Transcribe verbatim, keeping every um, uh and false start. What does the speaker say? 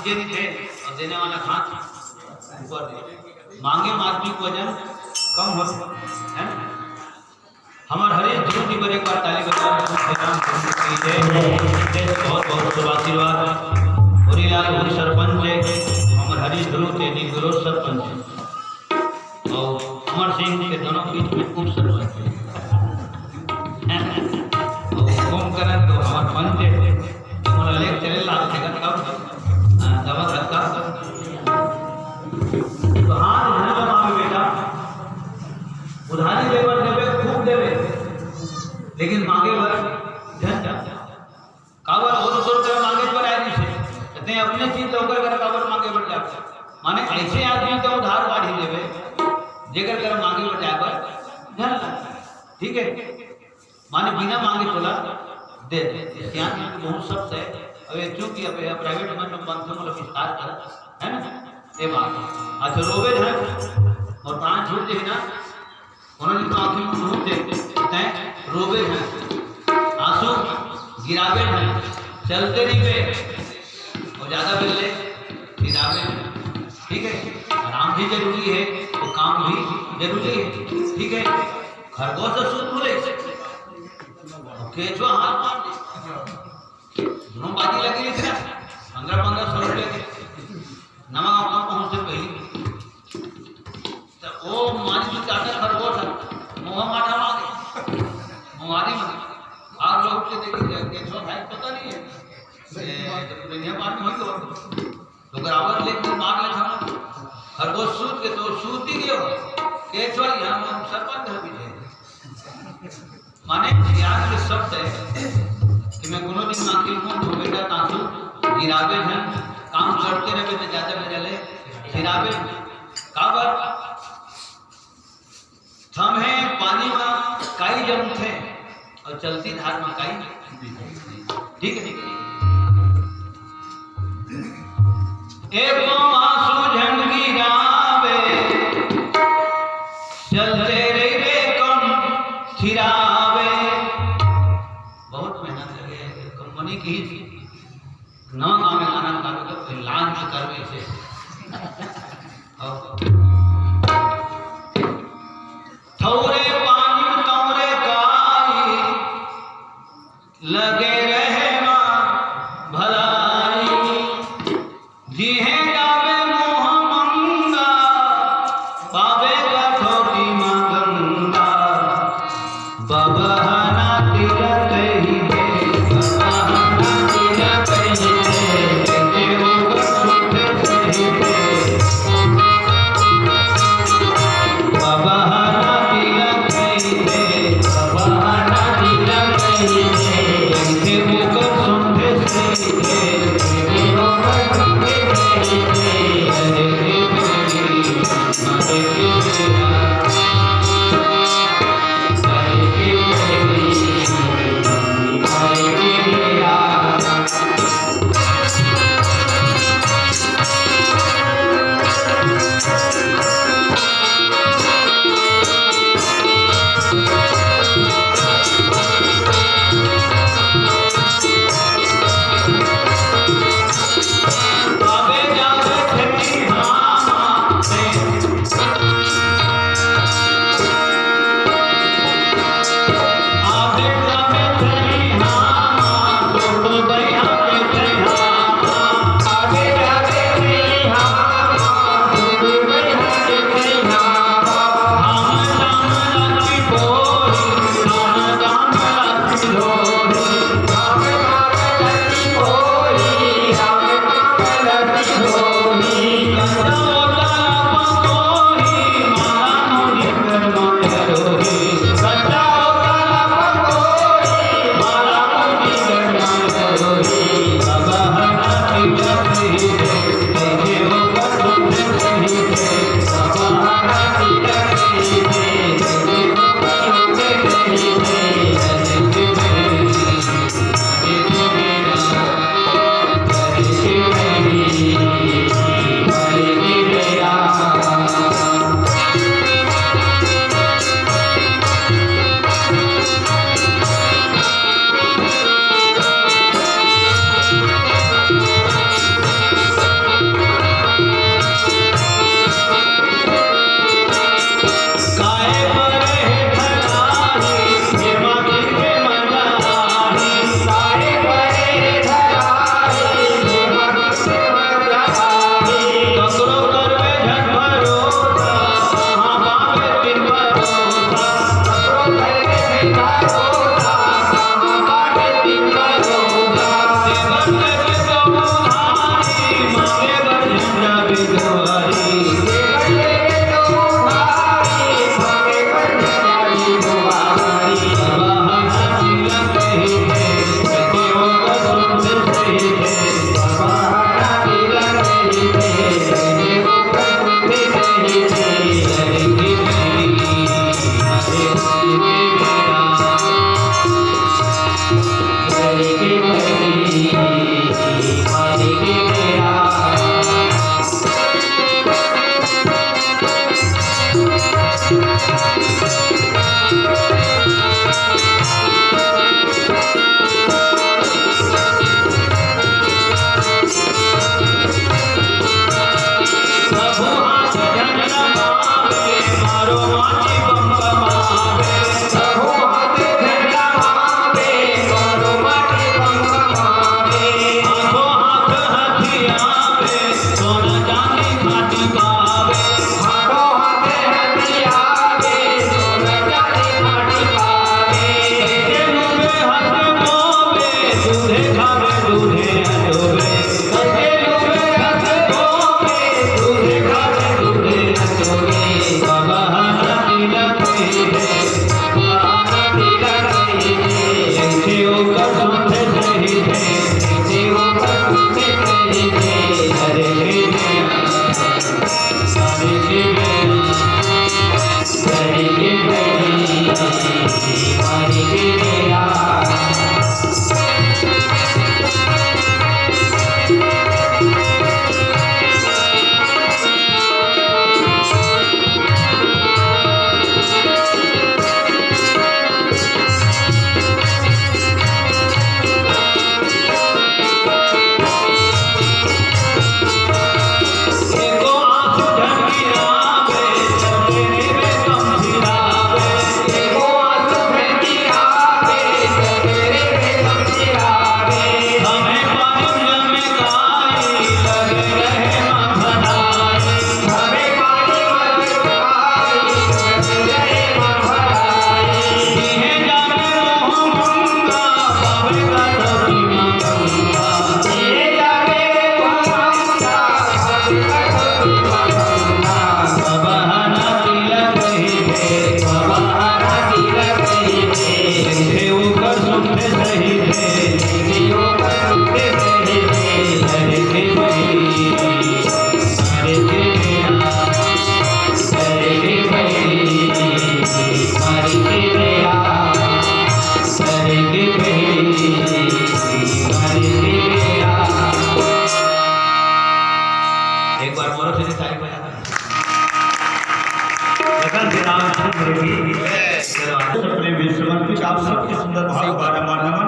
ये नहीं थे और देने वाला हाथ ऊपर दे। मांगे में आदमी के वजन कम होथे, है ना? हमर हरीश ध्रुव जी बर एक बार ताली बजाओ। श्री राम धर्म की जय। जय, बहुत बहुत शुभ आशीर्वाद। होरीलाल वही सरपंच है, हमर हरीश ध्रुव के निगरो सरपंच है। और अमर सिंह के दोनों बीच में उप सरपंच है। और ओमकरण तो हमर पंच है। मोला लेके चले ला, देखत हव। हाँ, दबा धक्का। तो हाथ उधारी ला मांगे बेटा, उधारी दे बर देबे, खूब देबे, लेकिन मांगे बर झन जा। काबर? वो तो तोर करा मांगे बर आए नहीं छे, ते अपने चीज तो ओकर करा काबर मांगे बर जा? माने ऐसे आदमी तो उधार बाढ़ी देबे, जेकर करा मांगे बर जाए बर झन लगे। ठीक है, माने बिना मांगे तोला दे दे। ये सियान मन के बहुत शब्द है। अब ये चूंकि अब ये प्राइवेट मन में बनथे, मतलब विस्तार कर, है ना? ये बात है। अच्छा, रोबे झन, मोर प्राण छूट जाही ना, कोनो दिन तो आंखी में नून दे, तैं रोबे झन, आंसू गिराबे झन, चलते रहिबे, और ज्यादा बोल ले, फिर आवे। ठीक है, आराम भी जरूरी है, तो काम भी जरूरी है। ठीक है, खरगोश तो सूत बोले, और केचुआ हाथ मार दे, दोनों बाजी लगी रही थी ना, पंद्रह पंद्रह सौ रुपये के नवा गाँव पहुँचते पहली। तो वो मारी जो चाचा खरगोश है, मोहा माठा मारे, मोहारी मारे। आप लोग के देखिए, केचुआ भाई पता नहीं है। ए, जब दुनिया पार में होई तो, तो बराबर लेके मार ले था। खरगोश सूत के तो सूत ही गयो। केचुआ यहाँ सरपंच है पीछे। माने, सियान के शब्द है कि मैं कोनो दिन आंखी में धोबे का तांसू गिरावे झन, काम करते रहे तो ज्यादा बेरा ले गिरावे। काबर? थम्हे पानी में काई जमथे और चलती धार में काई। ठीक है, ठीक है। एको आंसू झन गिरावे, चलते रहिबे कम थिरावे। बहुत मेहनत लगे, कंपनी की नवा गाँव में गाना गावे तो कोई लांच करवे से। और थौरे पानी में तौरे काई, लगे रहे माँ भलाई। जिहे जाबे मोह मंगा, पाबे कठौती माँ गंगा। बबहना तिलक ही दे, बबहना तिलक ही दे, देवो सुख सही दे। एक बार मोर से ताली बजा दे। जगत के नाम चंद्र की। चलो, आप सब प्रेम से समर्पित, आप सबके सुंदर भाव का नमन।